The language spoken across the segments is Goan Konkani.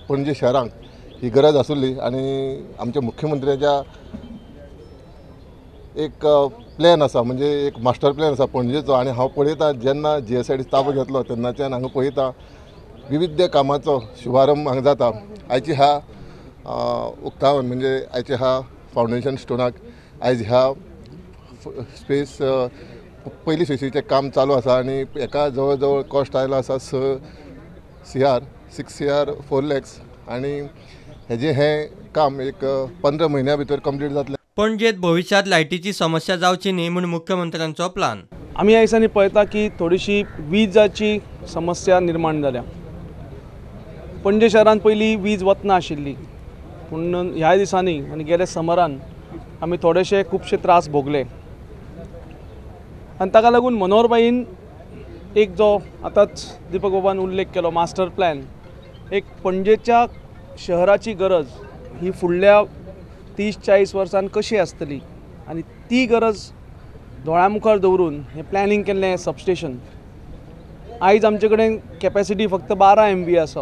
पणजे शहरांक ही गरज आसुल्ली आनी आमच्या मुख्यमंत्र्याच्या एक प्लॅन आसा, म्हणजे एक मास्टर प्लॅन आसा पणजेचो. आनी हांव पळयता जेन्ना GSIDC ताबो घेतलो तेन्नाच्यान हांगा पळयता विविध कामाचो शुभारंभ हांगा जाता. आयची ह्या उक्तावण म्हणजे आयच्या ह्या फावंडेशन स्टोनाक आयज ह्या स्पेस पयली फेसीचें काम चालू आसा आनी हेका जवळ जवळ कॉस्ट आयलो आसा 6 CR 6 CR 4 lakhs आनी हेजें हें काम एक 15 म्हयन्या भितर कंप्लीट जातलें. पणजेत भविष्यात लायटीची समस्या जावची न्ही म्हूण मुख्यमंत्र्यांचो प्लान. आमी ह्या दिसांनी पळयता की थोडीशी विजाची समस्या निर्माण जाल्या. पणजे शहरांत पयलीं वीज वतना आशिल्ली, पूण ह्या दिसांनी आनी गेल्या समरान आमी थोडेशे खुबशे त्रास भोगले आनी ताका लागून मनोहरबाईन एक जो आतांच दीपक बाबान उल्लेख केलो मास्टर प्लॅन, एक पणजेच्या शहराची गरज ही फुडल्या 30-40 वर्सां कशी आसतली आनी ती गरज दोळ्या मुखार दवरून हें प्लॅनिंग केल्लें हें सबस्टेशन. आयज आमचे कडेन कॅपेसिटी फक्त 12 MVA आसा,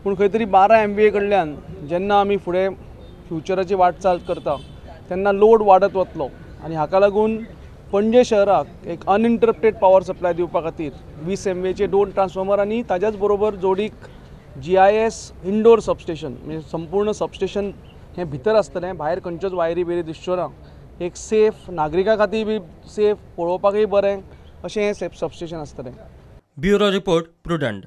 पूण खंय तरी 12 MVA कडल्यान जेन्ना आमी फुडें फ्युचराची वाटचाल करता तेन्ना लोड वाडत वतलो आनी हाका लागून पणजे शहराक एक अनइंटरप्टेड पावर सप्लाय दिवपा खातीर 20 MVAचे 2 ट्रान्सफॉर्मर आनी ताज्याच बरोबर जोडीक GIS indoor substation, म्हणजे संपूर्ण सबस्टेशन हें भितर आसतलें, भायर खंयच्योच वायरी बिरी दिसच्यो ना. एक सेफ, नागरिकां खातीर बी सेफ, पळोवपाकूय बरें अशें हें सेफ सबस्टेशन आसतलें. Bureau report, Prudent.